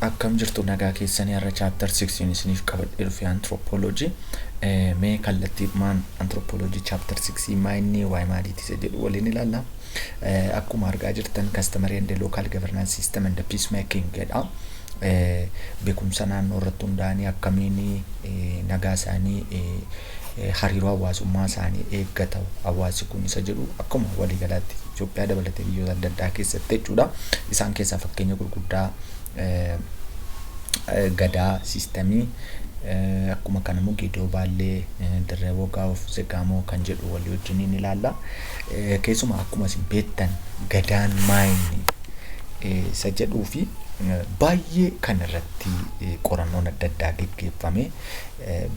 Akkam jirtu, nagaa keessanii? Har'a chapter 6 isiniif qabadhee dhufe, anthropology. Mee kallattiidhumaan anthropology chapter 6 maa inni waa'ee maaliiti isa jedhu waliin ilaalla. Akkuma argaa jirtan, customary and local governance system and peace making jedha. Beekumsa naannoo irratti hundaa'anii akkamiin nagaa isaanii, hariiroo hawaasummaa isaanii eeggata hawaasi kun isa jedhu, akkuma waliigalaatti Itoophiyaa dabalatee biyyoota adda addaa keessatti jechuudha. Isaan keessaa fakkeenya gurguddaa Gadaa systemii, akkuma kana immoo Geedoo Baallee, Dirree Wogaa of Zegaamoo kan jedhu walii wajjiniin ilaalla. Keessumaa akkuma isin beektan, Gadaan maayini isa jedhuu fi baay'ee kan irratti qorannoon adda addaa geggeeffame,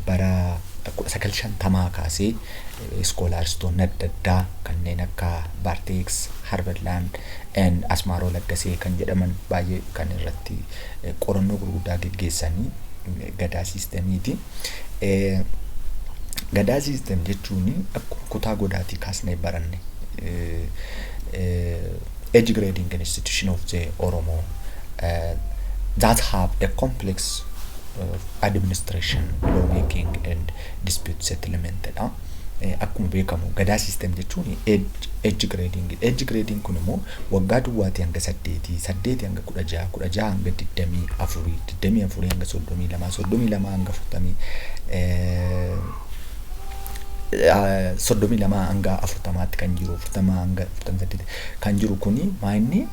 bara 1950 kaasee scholarstoonni adda addaa kanneen akka Barthes, Haberlandt and Asmaaroo Laggasee kan jedhaman baay'ee kan irratti qorannoo gurguddaa geggeessanii Gadaa systemiiti. Gadaa system jechuun akkuma kutaa godaatii kaasnee baranne, age grading institution of the Oromo that have a complex administration, lawmaking and dispute settlement dha. Akkuma beekamu, Gadaa system jechuun age grading. Age grading kun immoo waggaa duwwaatii hanga 8, 8 hanga 16, 16 hanga 24, 24 hanga 32, 32 hanga 40, 32 hanga 40tti kan jiru, 40 hanga 48 kan jiru kuni maayinni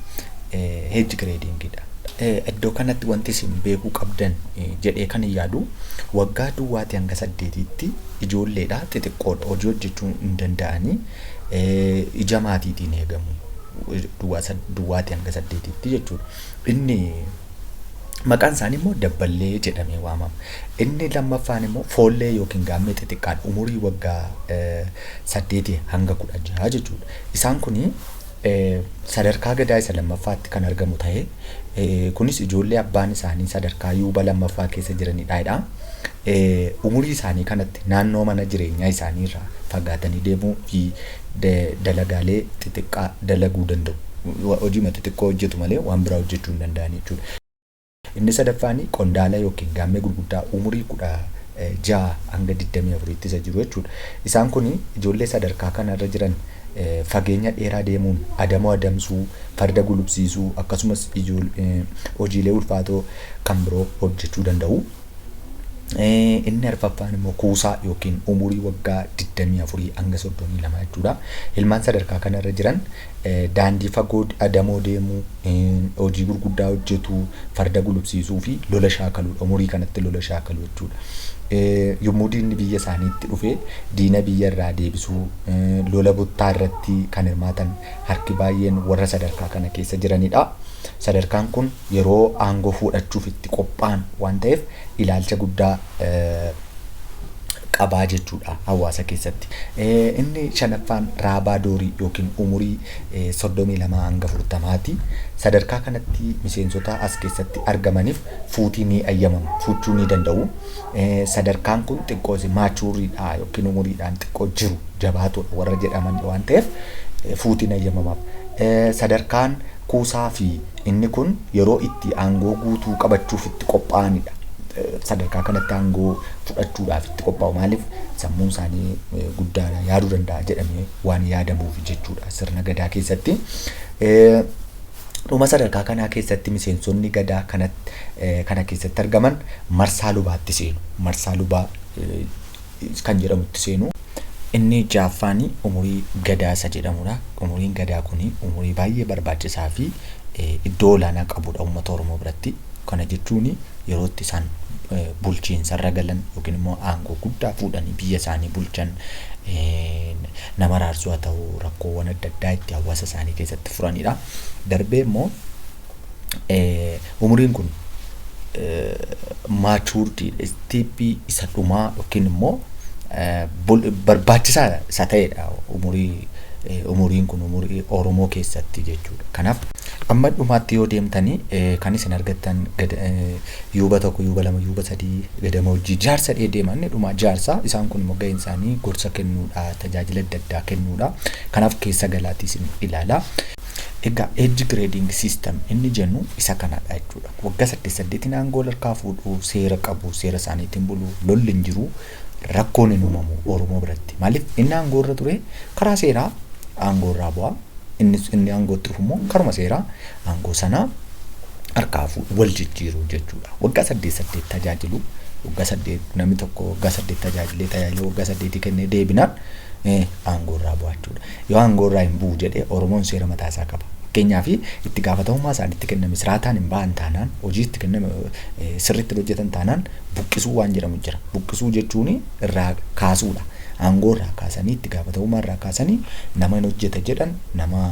age gradingidha. Iddoo kanatti wanti isin beekuu qabdan jedhee kan hin yaadu, waggaa duwwaatii hanga 8tti ijoolleedha, xixiqqoodha, hojii hojjechuu hin danda'anii, ija maatiitiin eegamu duwwaatii hanga 8tti jechuudha. Inni maqaan isaanii immoo Dabballee jedhamee waamama. Inni lammaffaan immoo Foollee yookiin Gaammee xixiqqaadha. Umurii waggaa 8 hanga 16 jechuudha. Isaan kuni sadarkaa Gadaa isa lammaffaatti kan argamu ta'ee, kunis ijoollee abbaan isaanii sadarkaa yuuba lammaffaa keessa jiranidha. Umurii isaanii kanatti naannoo mana jireenyaa isaanii irraa fagaatanii deemuu fi dalagaalee xixiqqaa dalaguu danda'u. Hojii xixiqqoo hojjetu malee waan biraa hojjechuu hin danda'an jechuudha. Inni sadaffaan qondaala yookiin gaammee gurguddaa, umurii 16 hanga 24tti isa jiru jechuudha. Isaan kun ijoollee sadarkaa kanarra jiran fageenya dheeraa deemuun adamoo adamsuu, farda gulubsiisuu, akkasumas hojiilee ulfaatoo kan biroo hojjechuu danda'u. Inni arfaffaan immoo kuusaa yookiin umurii waggaa 24 hanga 32 jechuudha. Ilmaan sadarkaa kanarra jiran daandii fagoo adamoo deemuu, hojii gurguddaa hojjetuu, farda gulubsiisuu fi lola shaakaluudha. Umurii kanatti lola shaakaluu jechuudha. Yommuu diinni biyya isaaniitti dhufe diina biyya irraa deebisuu, lola buttaa irratti kan hirmaatan harki baay'een warra sadarkaa kana keessa jiranidha. Sadarkaan kun yeroo aangoo fudhachuuf itti qophaa'an waan ta'eef ilaalcha guddaa qabaa jechuudha hawaasa keessatti. Inni shanaffaan raabaa doorii yookiin umurii 32 hanga 40ti. Sadarkaa kanatti miseensota as keessatti argamaniif fuutii ni ayyamama, fuuchuu ni danda'u. Sadarkaan kun xiqqoo matureiidha yookiin umuriidhaan xiqqoo jiru jabaatudha warra jedhaman waan ta'eef fuutiin ayyamamaaf. Sadarkaan kuusaa fi inni kun yeroo itti aangoo guutuu qabachuuf itti qophaa'anidha. Sadarkaa kanatti aangoo fudhachuudhaaf itti qophaa'u. Maaliif? Sammuun isaanii guddaadha, yaaduu danda'a jedhamee waan yaadamuuf jechuudha sirna Gadaa keessatti. Dhuma sadarkaa kanaa keessatti miseensonni Gadaa kana keessatti argaman marsaa lubaatti seenu. Marsaa lubaa kan jedhamutti seenu. Inni ja'affaan umurii Gadaa isa jedhamudha. Umuriin Gadaa kun umurii baay'ee barbaachisaa fi iddoo olaanaa qabudha uummata Oromoo biratti. Kana jechuun yeroo itti isaan bulchiinsarra galan yookiin immoo aangoo guddaa fuudhanii biyya isaanii bulchan, nama araarsuu haa ta'u, rakkoowwan adda addaa itti hawaasa isaanii keessatti furanidha. Darbee immoo umuriin kun maturity stepii isa dhumaa yookiin immoo barbaachisaa isa ta'edha umuriin kun umurii Oromoo keessatti jechuudha. Kanaaf amma dhumaatti yoo deemtanii kan isin argattan yuuba tokko, yuuba lama, yuuba sadii, gadama hojii, jaarsa dhee deema. Inni dhumaa jaarsa. Isaan kun immoo gaheen isaanii gorsa kennuudha, tajaajila adda addaa kennuudha. Kanaaf keessa galaatii isin ilaala. Egaa age grading system inni jennu isa kanadha jechuudha. Waggaa saddeet saddeetiin aangoo harkaa fuudhuu, seera qabu, seera isaaniitiin bulu, lolli hin jiru, rakkoon hin uumamu Oromoo biratti. Maaliif? Inni aangoo irra ture karaa seeraa aangoo irraa bu'a. Inni aangootti dhufu immoo karuma seeraa aangoo sanaa harkaa fuudhu, wal jijjiiruu jechuudha. Waggaa saddeet saddeet tajaajilu. Waggaa 8, namni tokko waggaa 8 tajaajilee waggaa 8 kennee deebinaan aangoo irraa bu'a jechuudha. Yoo aangoo irraa hin bu'u jedhee, Oromoon seera mataa isaa qaba. Fakkeenyaaf, itti gaafatamummaa isaanitti kenname siraataan hin ba'an taanaan, hojii itti kenname sirriitti hojjetan taanaan, buqqisuu waan jedhamu jira. Buqqisuu jechuun irraa kaasuudha. Aangoo irraa kaasanii, itti gaafatamummaa irraa kaasanii, nama hin hojjeta jedhan, nama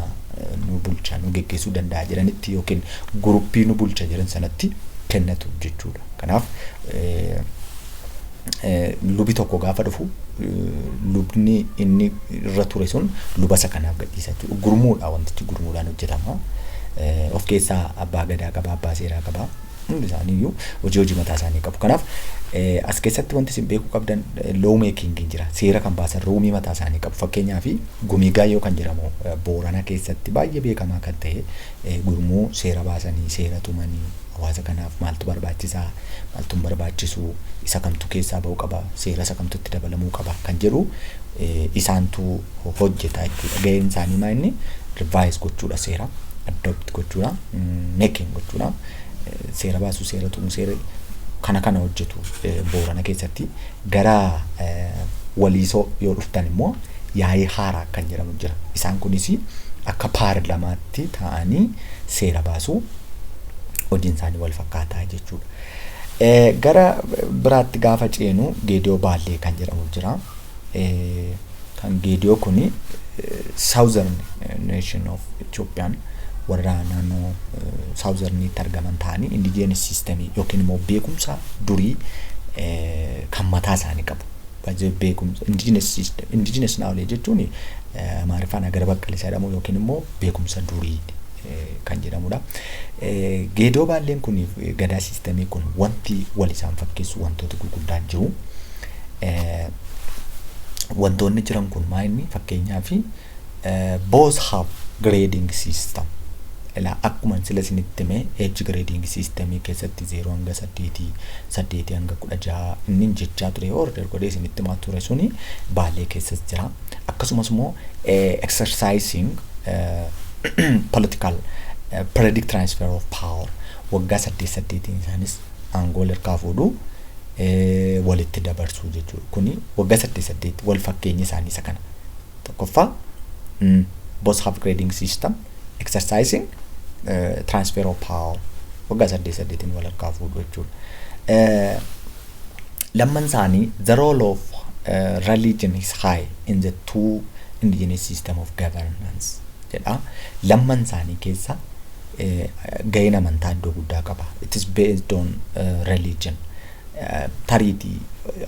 nu bulcha, nu geggeessuu danda'a jedhanitti yookiin guruppii nu bulcha jedhan sanatti kennatu jechuudha. Kanaaf lubi tokko gaafa dhufu, lubni inni irra ture sun luba isa kanaaf gadhiisa jechuudha. Gurmuudha, wantichi gurmuudhaan hojjetama. Of keessaa abbaa gadaa qaba, abbaa seeraa qaba. Hundi isaaniiyyuu hojii mataa isaanii qabu. Kanaaf as keessatti wanti isin beekuu qabdan, law making jira. Seera kan baasan roomii mataa isaanii qabu. Fakkeenyaaf, Gumii Gaayyoo kan jedhamu Boorana keessatti baay'ee beekamaa kan ta'e, gurmuu seera baasanii, seera tumanii, hawaasa kanaaf maaltu barbaachisaa, maaltu hin barbaachisu, isa kamtu keessaa ba'uu qaba, seera isa kamtu itti dabalamuu qaba kan jedhu isaantu hojjeta jechuudha. Gaheen isaanii maa inni? Revise gochuudha seera, adopt gochuudha, making gochuudha, seera baasuu, seera tumuu, seera kana hojjetu Boorana keessatti. Gara Waliisoo yoo dhuftan immoo, Yaa'ii Haaraa kan jedhamu jira. Isaan kunis akka paarlamaatti ta'anii seera baasuu, hojiin isaanii wal fakkaataa jechuudha. Gara biraatti gaafa ceenu, Geediyoo Baallee kan jedhamu jira. Kan Geediyoo kuni Southern Nation of Ethiopian, warra naannoo Southerniitti argaman ta'anii, indigenous system yookiin immoo beekumsa durii kan mataa isaanii qabu. Beekumsa indigenous system, indigenous knowledge jechuun Amaariffaan agar baqqal isa jedhamu yookiin immoo beekumsa durii kan jedhamudha. Geedoo Baalleen kun, gadaa systemii kun, wanti wal isaan fakkeessu wantoota gurguddaan jiru. Wantoonni jiran kun maa inni? Fakkeenyaaf, both have grading system. Ilaa, akkuma sila isinitti hime, age grading systemii keessatti 0 hanga 8, 8 hanga 16 inni jechaa ture, order godhee isinitti himaa ture suni Baallee keessas jira. Akkasumas immoo exercising political periodic transfer of power, waggaa saddeet saddeetiin isaanis aangoo harkaa fuudhu, walitti dabarsuu jechuudha. Kuni waggaa saddeet saddeet wal fakkeenyi isaanii isa kana. Tokkoffaa, both have grading system, exercising transfer of power, waggaa saddeet saddeetiin wal harkaa fuudhu jechuudha. Lamman isaanii, the role of religion is high in the two indigenous system of governance jedha. Lamman isaanii keessa gaheen amantaa iddoo guddaa qaba. It is based on religion. Tariitii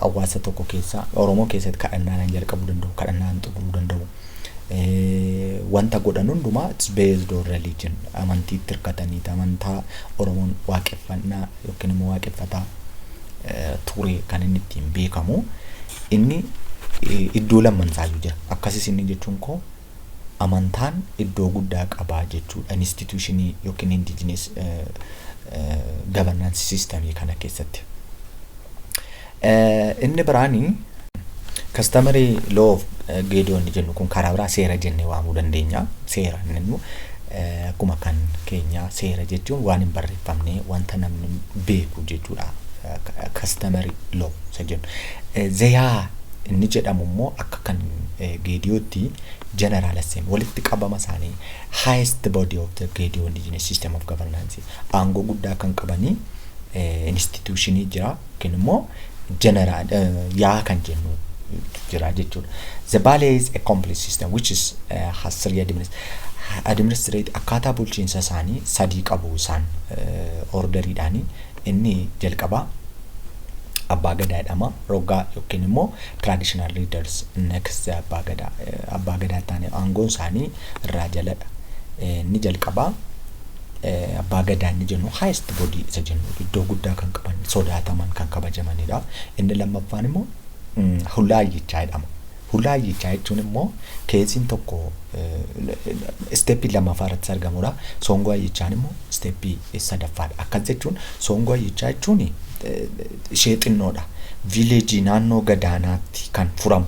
hawaasa tokko keessa, Oromoo keessatti, kadhannaan jalqabuu danda'u, kadhannaan xumuruu danda'u. Wanta godhan hundumaa it's based on religion. Amantiitti hirkatanii, amantaa Oromoon waaqeffannaa yookiin immoo waaqeffataa ture kan inni ittiin beekamu. Inni iddoo lammansaayyuu jira. Akkasis inni jechuun koo amantaan iddoo guddaa qabaa jechuudha institutionii yookiin indigenous governance systemii kana keessatti. Inni biraanii customary law of Geedoo inni jennu kun karaa biraa seera jennee waamuu dandeenya. Seera inni jennu akkuma kan keenya seera jechuun waan hin barreeffamne, wanta namni beeku jechuudha. Customary law isa jennu. Zayaa inni jedhamu immoo akka kan Geediyootti general assembly, walitti qabama isaanii, highest body of the Geediyoo indigenous system of governance, aangoo guddaa kan qabanii institutionii jira yookiin immoo general yaa kan jennu jira jechuudha. The Bale is a complete system which is has three administrate, akkaataa bulchiinsa isaanii sadii qabu isaan orderiidhaani. Inni jalqabaa abbaa gadaa jedhama. Roggaa yookiin immoo traditional leaders next abbaa gadaa. Abbaa gadaa taane aangoon isaanii irraa jaladha. Inni jalqabaa abbaa gadaa inni jennu, highest body isa jennu, iddoo guddaa kan qaban, sodaataman, kan kabajamanidha. Inni lammaffaan immoo hullaa ayyichaa jedhama. Hulaa hayyichaa jechuun immoo caseiin tokko stepii lammaffaa irratti argamudha. Soongoo hayyichaan immoo stepii sadaffaadha. Akkas jechuun soongoo hayyichaa jechuun ishee xinnoodha. Villageii naannoo gadaanaatti kan furamu,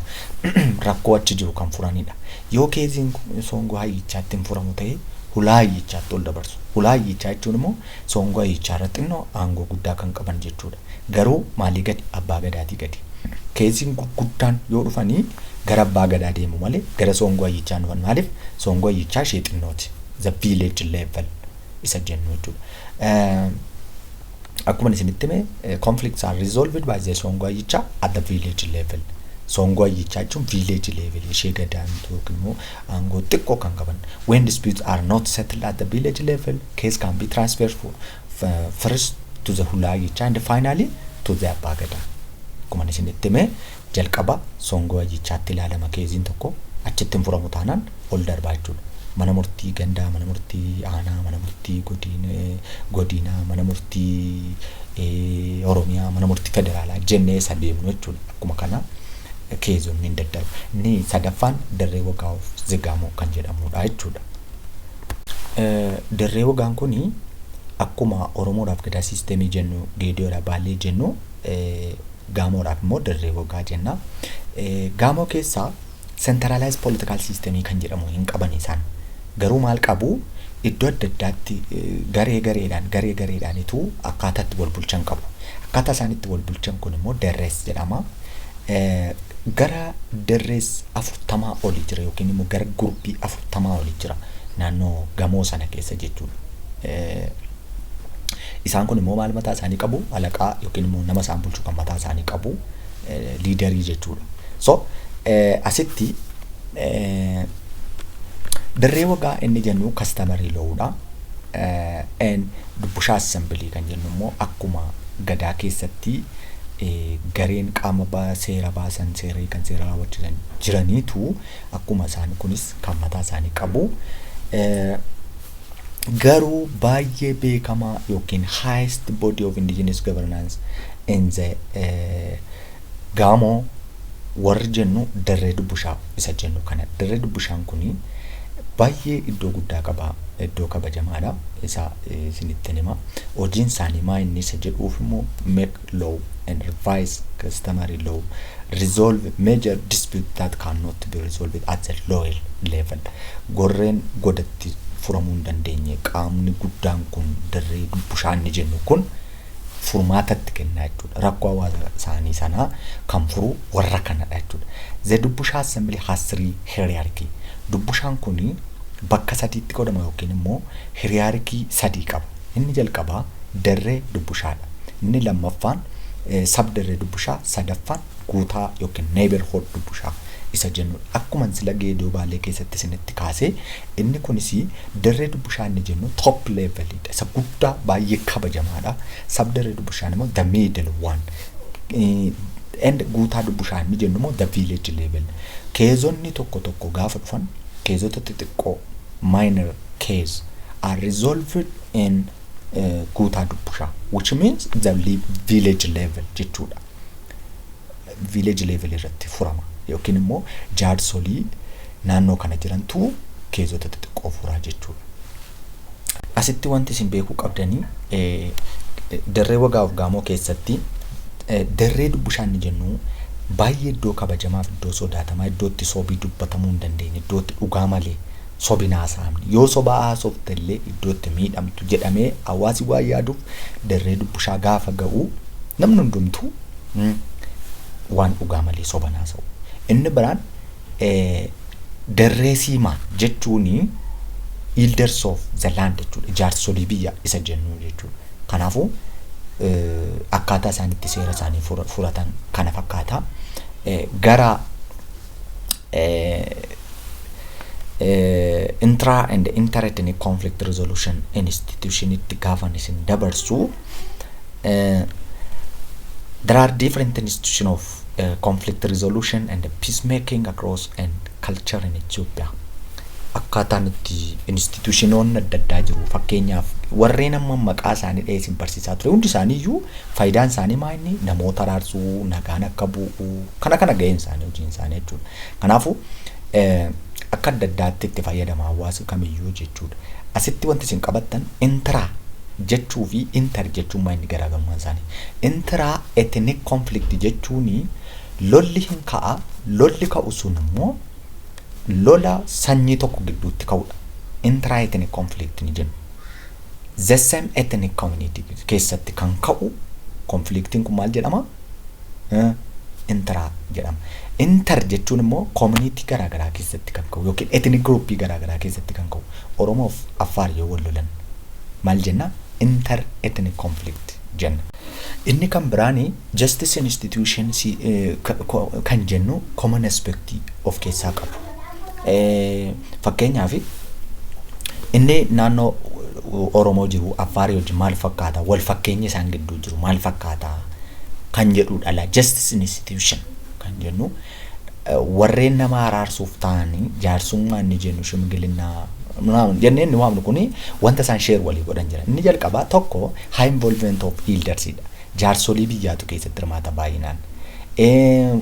rakkoo achi jiru kan furanidha. Yoo caseiin soongoo hayyichaatti hin furamu ta'e, hulaa hayyichaatti ol dabarsu. Hulaa hayyichaa jechuun immoo soongoo hayyichaa irra xinnoo aangoo guddaa kan qaban jechuudha. Garuu maalii gadi? Abbaa gadaatii gadi. Caseiin gurguddaan yoo dhufanii gara abbaa gadaa deemu malee gara soongoo hayyichaa dhufan. Maaliif? Soongoo hayyichaa ishee xinnooti. The village level isa jennu jechuudha. Akkuma isinitti hime, conflicts are resolved by the soongoo hayyichaa at the village level. Soongoo hayyichaa jechuun village level ishee gadaantu yookiin immoo aangoo xiqqoo kan qaban. When disputes are not settled at the village level, case can be transferred for, first to the hulaa hayyichaa and finally to the abbaa gadaa. Akkuma isinitti hime, jalqaba soongoo hayyichaatti ilaalama. Caseiin tokko achitti hin furamu taanaan ol darbaa jechuudha. Mana murtii gandaa, mana murtii aanaa, mana murtii godinaa, mana murtii Oromiyaa, mana murtii federaalaa jennee isa deemnu jechuudha. Akkuma kana caseonni hin daddarbu. Inni sadaffaan dirree wagaa of Zigaamoo kan jedhamudha jechuudha. Dirree wagaan kuni akkuma Oromoodhaaf gadaa systemii jennu, Geediyoodhaaf Baallee jennu, Gaamoodhaaf immoo dirree wagaa jenna. Gaamoo keessaa centralized political systemii kan jedhamu hin qaban isaan. Garuu maal qabu? Iddoo adda addaatti garee gareedhaan garee gareedhaanitu akkaataa itti wal bulchan qabu. Akkaataa isaan itti wal bulchan kun immoo derrees jedhama. Gara derrees 40 olii jira yookiin immoo gara groupii 40 olii jira naannoo gamoo sana keessa jechuudha. Isaan kun immoo maal mataa isaanii qabu? Alaqaa yookiin immoo nama isaan bulchu kan mataa isaanii qabu, leaderii jechuudha. So asitti dirree wagaa inni jennu customary lawdha. And dubbushaa assembly kan jennu immoo akkuma gadaa keessatti gareen qaama seera baasan, seera kan seera raawwachiisan jiraniitu, akkuma isaan kunis kan mataa isaanii qabu. Garuu baay'ee beekamaa yookiin highest body of indigenous governance in the Gaamoo warri jennu dirree dubbushaa isa jennu kana. Dirree dubbushaan kuni baay'ee iddoo guddaa qaba, iddoo kabajamaadha. Isa isinitti hima. Hojiin isaanii maa inni isa jedhuuf immoo make law and revise customary law, resolve major dispute that cannot be resolved at the lower level. Gorreen godatti furamuu hin dandeenye qaamni guddaan kun, dirree dubbushaa inni jennu kun, furmaatatti kennaa jechuudha. Rakkoo hawaasa isaanii sanaa kan furu warra kanadha jechuudha. The dubbushaa assembly has three hierarchy. Dubbushaan kuni bakka sadiitti qoodama yookiin immoo hierarchy sadii qaba. Inni jalqabaa darree dubbushaadha. Inni lammaffaan sab darree dubbushaa, sadaffaan guutaa yookiin neighborhood dubbushaa isa jennudha. Akkuma sila Geedoo Baalee keessatti isinitti kaasee, inni kunis dirree dubbushaa inni jennu top levelidha. Isa guddaa baay'ee kabajamaadha. Sab dirree dubbushaan immoo the middle one. And guutaa dubbushaa inni jennu immoo the village level. Caseonni tokko tokko gaafa dhufan, caseota xixiqqoo, minor case are resolved in guutaa dubbushaa, which means the village level jechuudha. Village level irratti furama yookiin immoo jaarsolii naannoo kana jirantu caseota xixiqqoo furaa jechuudha. Asitti wanti isin beekuu qabdanii, dirree wagaaf gaamoo keessatti dirree dubbushaa inni jennu baay'ee iddoo kabajamaaf iddoo sodaatamaa, iddoo itti sobii dubbatamuu hin dandeenye, iddoo itti dhugaa malee sobi haasa'amne, yoo sobaa haasofte illee iddoo itti miidhamtu jedhamee hawaasi waan yaaduuf, dirree dubbushaa gaafa ga'u namni hundumtuu waan dhugaa malee soba haasa'u. Inni biraan dirree siimaa jechuuni elders of the land jechuudha. Jaarsolii biyya isa jennu jechuudha. Kanaafuu akkaataa isaan itti seera isaanii furatan kana fakkaata. Gara intra and interethnic conflict resolution institutionitti gaafan isin dabarsu, there are different institution of conflict resolution and peacemaking across and culture in Ethiopia. Akkaataan itti institutionoonni adda addaa jiru, fakkeenyaaf Warreen amma maqaa isaanii dhahee isin barsiisaa ture hundi isaanii iyyuu faayidaan isaanii maa inni namoota araarsuu, nagaan akka bu'u, kana kana gaheen isaanii, hojiin isaanii jechuudha. Kanaafuu akka adda addaatti itti fayyadama hawaasa kamiyyuu jechuudha. Asitti wanti isin qabattan intra jechuu fi inter jechuun maa inni garaagarummaan isaanii. Intra ethnic conflict jechuun lolli hin ka'a, lolli ka'u sun immoo lola sanyii tokko gidduutti ka'udha. Intra ethnic conflict ni jennu. The same ethnic community keessatti kan ka'u conflictiin kun maal jedhama? Intra jedhama. Inter jechuun immoo community garaagaraa keessatti kan ka'u yookiin ethnic groupii garaagaraa keessatti kan ka'u. Oromoof Affaar yoo wal lolan maal jenna? Inter ethnic conflict jenna. Inni kan biraani justice institution kan jennu common aspect of keessaa qabu. Fakkeenyaaf, inni naannoo Oromoo jiru Affaarii wajjin maal fakkaata? Wal fakkeenyi isaan gidduu jiru maal fakkaata? Kan jedhudha la justice institution kan jennu, warreen nama araarsuuf ta'anii, jaarsummaa inni jennu, shimgilinnaa jennee inni waamnu kuni wanta isaan share walii godhan jira. Inni jalqabaa tokko high involvement of eldersidha. Jaarsolii biyyaatu keessatti hirmaata baay'inaan.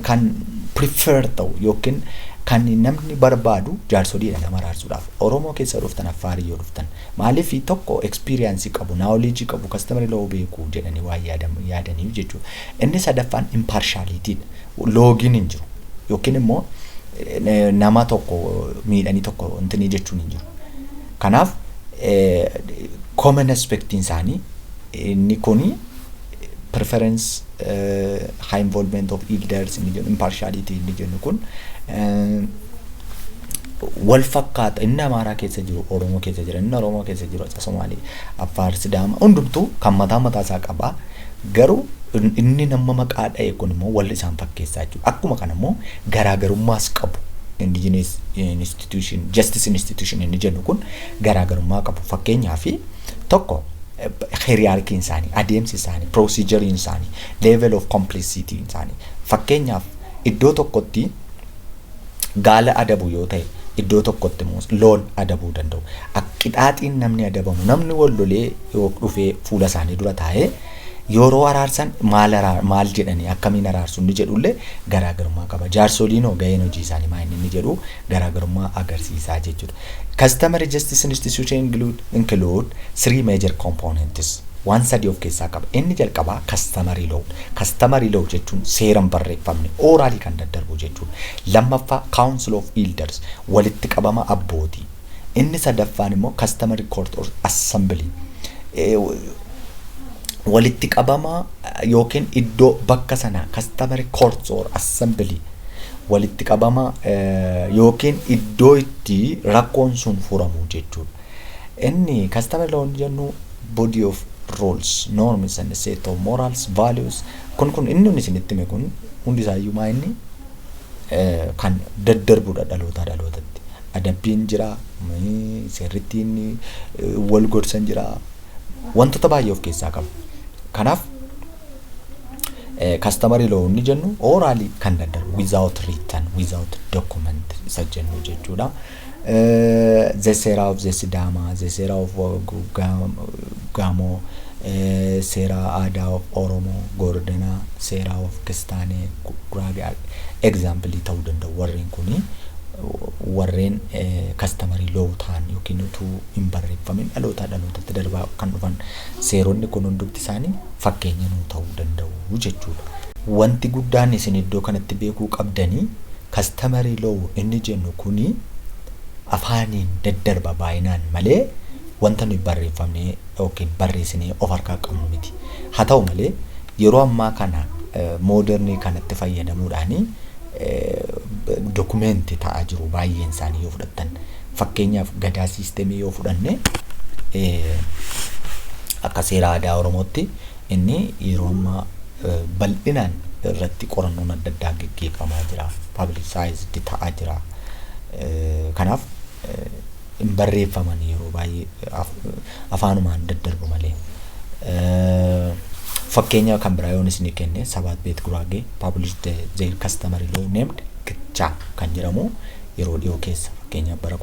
Kan prefer ta'u yookiin kan namni barbaadu jaarsoliidha nama araarsuudhaaf. Oromoo keessa dhuftan, Affaarii yoo dhuftan, maaliif? Tokko experience qabu, knowledge qabu, customary law beeku jedhanii waan yaadaniif jechuudha. Inni sadaffaan impartialityidha. Loogiin hin jiru yookiin immoo nama tokko miidhanii tokko intinii jechuun hin jiru. Kanaaf common aspectiin isaanii inni kuni preference, high involvement of elders inni jennu, impartiality inni jennu kun wal fakkaata. Inni Amaaraa keessa jiru Oromoo keessa jira, inni Oromoo keessa jiru Somaalee, Affaar, Sidaama, hundumtuu kan mataa mataa isaa qaba. Garuu inni nama maqaa dha'e kun immoo wal isaan fakkeessaa jechuudha. Akkuma kana immoo garaagarummaas qabu. Indigenous institution, justice institution inni jennu kun garaagarummaa qabu. Fakkeenyaaf, tokko hierarchyn isaanii, adeemsi isaanii, procedurein isaanii, level of complexity isaanii. Fakkeenyaaf, iddoo tokkotti gaala adabu yoo ta'e, iddoo tokkotti immoo loon adabuu danda'u. Qixaaxiin namni adabamu, namni wal lolee yoo dhufee fuula isaanii dura taa'ee yeroo araarsan maal maal jedhanii akkamiin araarsu inni jedhullee garaagarummaa qaba. Jaarsoliin hoo gaheen hojii isaanii maal inni jedhu garaagarummaa agarsiisaa jechuudha. Customary justice institution include three major components. Waan sadii of keessaa qaba. Inni jalqabaa customary law. Customary law jechuun seeran barreeffamne orally kan daddarbu jechuudha. Lammaffaa council of elders, walitti qabama abbootii. Inni sadaffaan immoo customary court or assembly. Walitti qabama yookiin iddoo bakka sana customary courts or assembly, walitti qabama yookiin iddoo itti rakkoon sun furamu jechuudha. Inni customary law jennu body of rules, norms and set of morals, values kun inni isinitti hime kun hundi isaayyuu maa inni kan daddarbudha dhalootaa dhalootatti. Adabbiin jira, seerrittiin wal gorsan jira, wantoota baay'ee of keessaa qaba. Kanaaf customary law inni jennu orally kan daddarbu, without written, without document isa jennu jechuudha. The Seera of the Sidama, the Seera of Gamo, Seera aadaa of Oromoo, Goordanaa, Seera of Kistaanee, Guraagee example ta'uu danda'u. Warreen kuni warreen customary law ta'an yookiin utuu hin barreeffamin dhalootaa dhalootatti darbaa kan dhufan, seeronni kun hundumti isaanii fakkeenya nuu ta'uu danda'u jechuudha. Wanti guddaan isin iddoo kanatti beekuu qabdanii, customary law inni jennu kuni afaaniin daddarba baay'inaan malee wanta nuyi barreeffamnee yookiin barreessinee of harkaa qabnu miti. Haa ta'u malee, yeroo ammaa kana modern kanatti fayyadamuudhaani document ta'aa jiru baay'een isaanii yoo fudhattan. Fakkeenyaaf, Gadaa system yoo fudhanne, akka seera aadaa Oromootti inni yeroo ammaa bal'inaan irratti qorannoon adda addaa geggeeffamaa jira. Publicized ta'aa jira. Kanaaf hin barreeffaman, yeroo baay'ee afaanumaan daddarbu malee. Fakkeenya kan biraa yoon isinii kenne, Sabaat Beet Guraagee published their customary law named Gichaa kan jedhamu yeroo dhiyoo keessa, fakkeenyaaf bara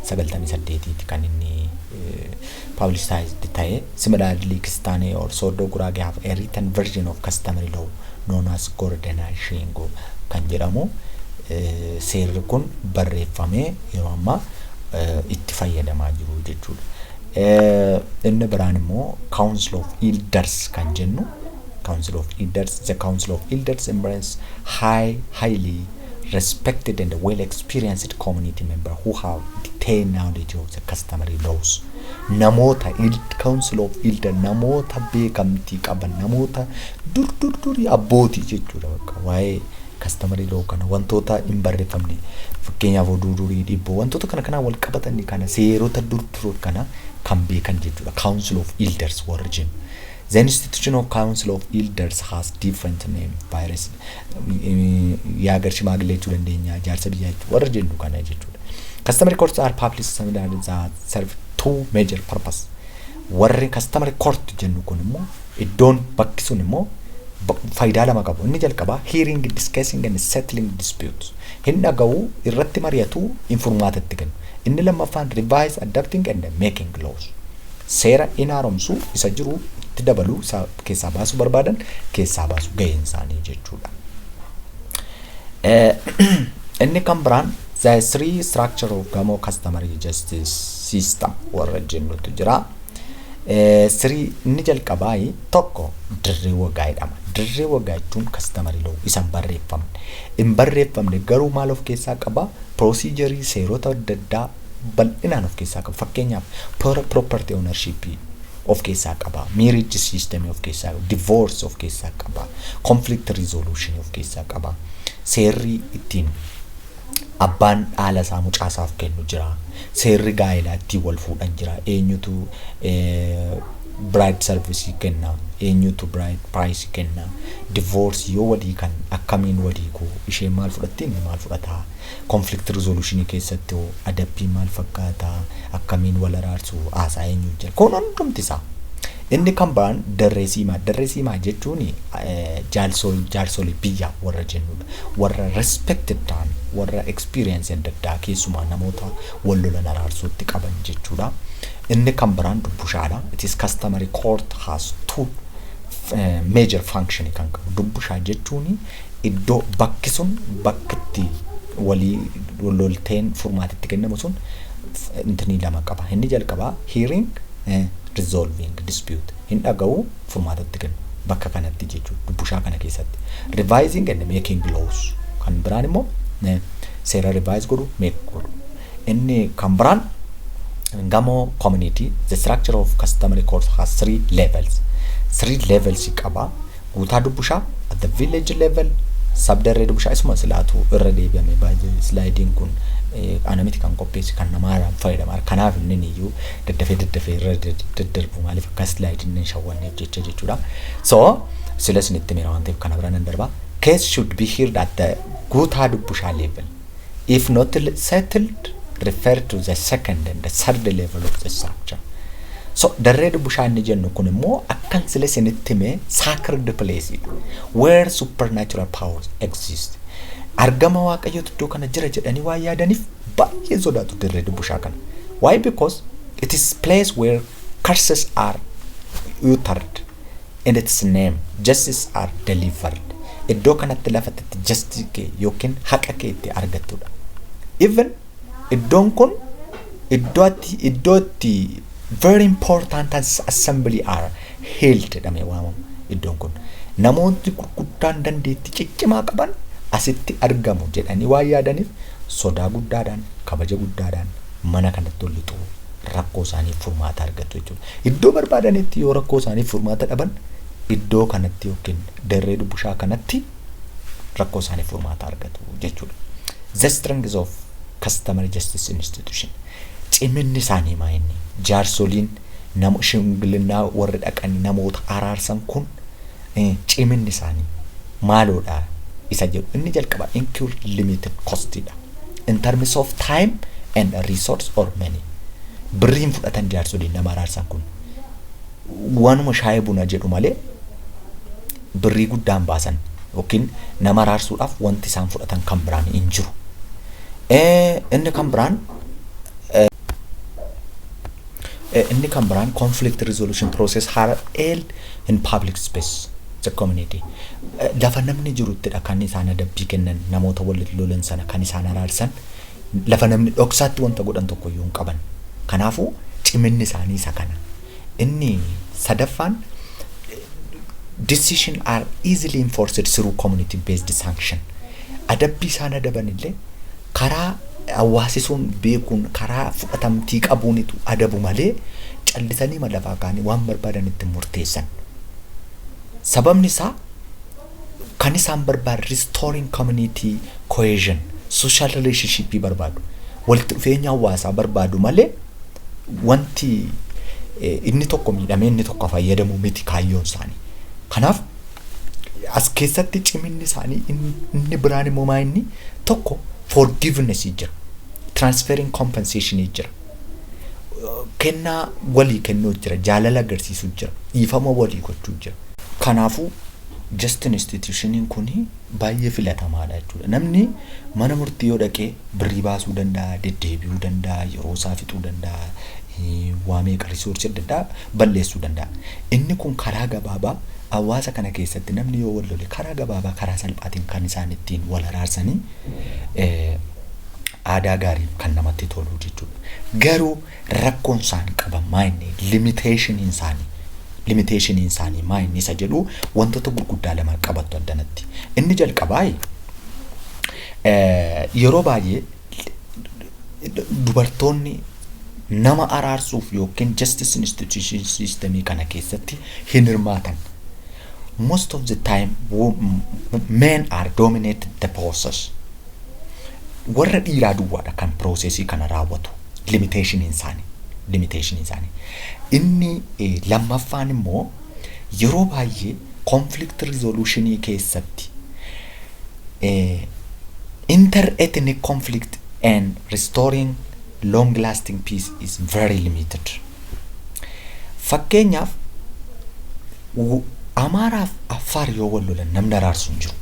1998tti kan inni publicized ta'e. Similarly, Kistane or Sodo Gurage have a written version of customary law known as Gordana Shengo kan jedhamu. Seerri kun barreeffamee yeroo ammaa itti fayyadamaa jiru jechuudha. Inni biraan immoo Council of Elders kan jennu. Council of Elders, the Council of Elders embrace highly respected and well experienced community member who have detailed knowledge of the customary laws. Namoota Council of Elder, namoota beekamtii qaban, namoota dur dur durii abbootii jechuudha. Bakka waa'ee customary law kana, wantoota hin barreeffamne, fakkeenyaaf oduu durii, dhibboo, wantoota kana kanaan wal qabatanii kana, seerota dur dur kana kan beekan jechuudha. Council of Elders warri jennu. The institution of Council of Elders has different name virus. የሀገር ሽማግሌ jechuu dandeenya, jaarsa biyyaa jechuu warra jennu kana jechuudha. Customary courts are public seminars that serve two major purpose. Warri customary court jennu kun immoo, iddoon bakki sun immoo faayidaa lama qabu. Inni jalqabaa hearing, discussing and settling disputes. Hin dhaga'u, irratti mari'atu, furmaata itti kennu. Inni lammaffaan revise, adapting and making laws. Seera in haaromsu, isa jiru itti dabalu, isa keessaa baasuu barbaadan keessaa baasu, gaheen isaanii jechuudha. Inni kan biraan the three structure of Gamo customary justice system warra jennutu jira. Three, inni jalqabaa tokko dirree wagaa jedhama. Dirree wagaa jechuun customary law isa hin barreeffamne. Hin barreeffamne garuu maal of keessaa qaba? Procedure, seerota adda addaa bal'inaan of keessaa qaba. Fakkeenyaaf, property ownership of keessaa qaba. Marriage system of keessaa qaba. Divorce of keessaa qaba. Conflict resolution of keessaa qaba. Seerri ittiin abbaan dhaala isaa mucaasaaf kennu jira. Seerri gaa'elaa ittiin wal fuudhan jira. Eenyutu bride service kenna? Eenyutu bride price kenna? Divorce yoo walii kan akkamiin walii koo, isheen maal fudhatti, inni maal fudhata? Conflict resolution keessatti hoo adabbiin maal fakkaata? Akkamiin wal araarsu? Haasaa eenyu jira? Kun hundumti isaa. Inni kan biraan darree siimaa. Darree siimaa jechuun jaarsolii biyyaa warra jennudha. Warra respected ta'an, warra experience adda addaa, keessumaa namoota wal lolan araarsuutti qaban jechuudha. Inni kan biraan dubbushaadha. It is customary court has two major function kan qabu. Dubbushaa jechuun iddoo bakki sun, bakki itti walii lolteen furmaatitti kennamu sun intinii lama qaba. Inni jalqabaa hearing, resolving dispute, hin dhaga'u, furmaatatti kennu bakka kanatti jechuudha, dubbushaa kana keessatti. Revising and making laws kan biraan immoo seera revise godhu, make godhu. Inni kan biraan Gamo community, the structure of customary court has three levels. Three levels qaba. Guutaa dubbushaa at the village level, sabdarree dubbushaa isuma silaatu irra deebi'ame. Baay'ee slideiin kun ana miti kan qopheesse, kan namaa fayyadama. Kanaaf inni iyyuu daddafee daddafee irra daddarbu, maaliif akka slideiin hin shawwanneef jecha jechuudha. So sila isinitti mira waan ta'eef kana bira nan darba. Case should be heard at the guutaa dubbushaa level. If not settled, refer to the second and the third level of the structure. So darree dubbushaa inni jennu kun immoo akkan sila isinitti hime sacred place where supernatural powers exist. Argama Waaqayyootu iddoo kana jira jedhanii waan yaadaniif baay'ee sodaatu dirree dubbushaa kana. Why? Because it is place where curses are uttered in its name, justice are delivered. Iddoo kanatti lafatti justice kee yookiin haqa kee itti argattudha. Even iddoon kun iddoo itti very important assembly are held jedhamee waamamu iddoon kun. Namoonni gurguddaan dandeettii ciccimaa qaban asitti argamu jedhanii waan yaadaniif sodaa guddaadhaan, kabaja guddaadhaan mana kanatti ol lixu, rakkoo isaaniif furmaata argatu jechuudha. Iddoo barbaadanitti yoo rakkoo isaaniif furmaata dhaban, iddoo kanatti yookiin darree dubbushaa kanatti rakkoo isaaniif furmaata argatu jechuudha. The strength of customary justice institution. Ciminni isaanii maa inni? Jaarsoliin nama shimgilinnaa warri dhaqanii namoota araarsan kun ciminni isaanii maaloodha isa jedhu. Inni jalqaba incur limited costidha. In terms of time and resource or money. Birriin fudhatan jaarsoliin nama araarsan kun waanuma shaayii buna jedhu malee birrii guddaan baasan yookiin nama araarsuudhaaf wanti isaan fudhatan kan biraan hin jiru. Inni kan biraan Inni kan biraan, conflict resolution process are held in public space, the community. Lafa namni jiruttidha kan isaan adabbii kennan, namoota walitti lolan sana kan isaan araarsan. Lafa namni dhoksaatti wanta godhan tokko iyyuu hin qaban. Kanaafuu ciminni isaanii isa kana. Inni sadaffaan, decision are easily enforced through community based sanction. Adabbii isaan adaban illee karaa hawaasi sun beekuun, karaa fudhatamtii qabuunitu adabu malee callisanii lafaa kaanii waan barbaadan itti murteessan. Sababni isaa kan isaan barbaadu restoring community cohesion, social relationship barbaadu. Walitti dhufeenya hawaasaa barbaadu malee wanti inni tokko miidhamee inni tokko fayyadamu miti kaayyoon isaanii. Kanaaf as keessatti ciminni isaanii inni biraan immoo maa inni tokko forgiveness jira. Transferring compensation jira. Kennaa walii kennuu jira. Jaalala agarsiisuu jira. Dhiifama walii gochuu jira. Kanaafuu justice institutioniin kun baay'ee filatamaadha jechuudha. Namni mana murtii yoo dhaqee birrii baasuu danda'a, deddeebi'uu danda'a, yeroo isaa fixuu danda'a, waa meeqa resource adda addaa balleessuu danda'a. Inni kun karaa gabaabaa hawaasa kana keessatti namni yoo wal lole karaa gabaabaa, karaa salphaatiin kan isaan ittiin wal araarsanii aadaa gaarii kan namatti tolu jechuudha. Garuu rakkoon isaan qaban maa inni, limitationiin isaanii maa inni isa jedhu wantoota gurguddaa lama qabattu addanatti. Inni jalqabaa, yeroo baay'ee dubartoonni nama araarsuuf yookiin justice institution systemii kana keessatti hin hirmaatan. Most of the time men are dominated the process. Warra dhiiraa duwwaadha kan processii kana raawwatu. Limitationiin isaanii. Limitationiin isaanii. Inni lammaffaan immoo yeroo baay'ee conflict resolutionii keessatti inter-ethnic conflict and restoring long lasting peace is very limited. Fakkeenyaaf, Amaaraaf Affaar yoo wal lolan namni araarsu hin jiru.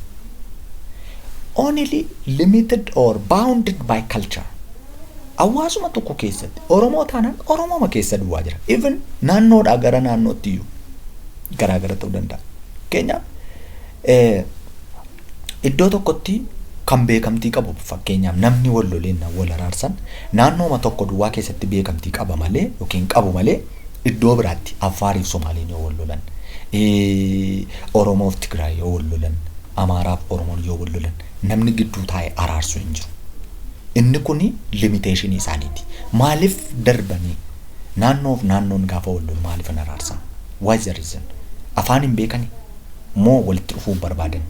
Only limited or bounded by culture. Hawaasuma tokko keessatti Oromoo taanaan Oromooma keessa duwwaa jira. Even naannoodhaa gara naannootti iyyuu garaa gara ta'uu danda'a. Fakkeenyaaf, iddoo tokkotti kan beekamtii qabu, fakkeenyaaf namni wal loleen wal araarsan naannooma tokko duwwaa keessatti beekamtii qaba malee yookiin qabu malee, iddoo biraatti Affaariif Somaaliin yoo wal lolan, Oromoof Tigraay yoo wal lolan, Amaaraaf Oromoon yoo wal lolan namni gidduu taa'ee araarsu hin jiru. Inni kuni limitationii isaaniiti. Maaliif darbanii naannoof naannoon gaafa wal lolu maaliif hin araarsan? Why is the reason? Afaan hin beekani moo walitti dhufuu hin barbaadan?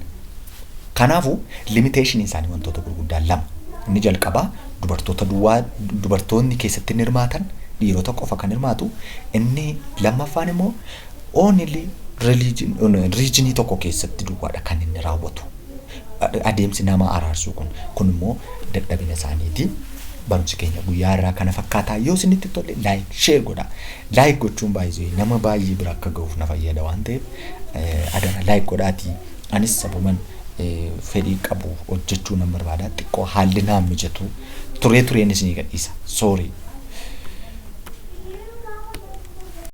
Kanaafuu limitationii isaanii wantoota gurguddaa lama. Inni jalqabaa dubartoota duwwaa, dubartoonni keessatti hin hirmaatan, dhiirota qofa kan hirmaatu. Inni lammaffaan immoo only regionii tokko keessatti duwwaadha kan inni raawwatu. Adeemsi nama araarsuu kun immoo dadhabina isaaniiti. Barumsi keenya guyyaa irraa kana fakkaataa. Yoo isinitti tole like, share godha. Like gochuun baay'ee nama baay'ee bira akka ga'uuf na fayyada waan ta'eef adara like godhaatii. Anis sababan fedhii qabu hojjechuu nan barbaada. Xiqqoo haalli naan mijatu turee tureen isinii gadhiisa. Sorry.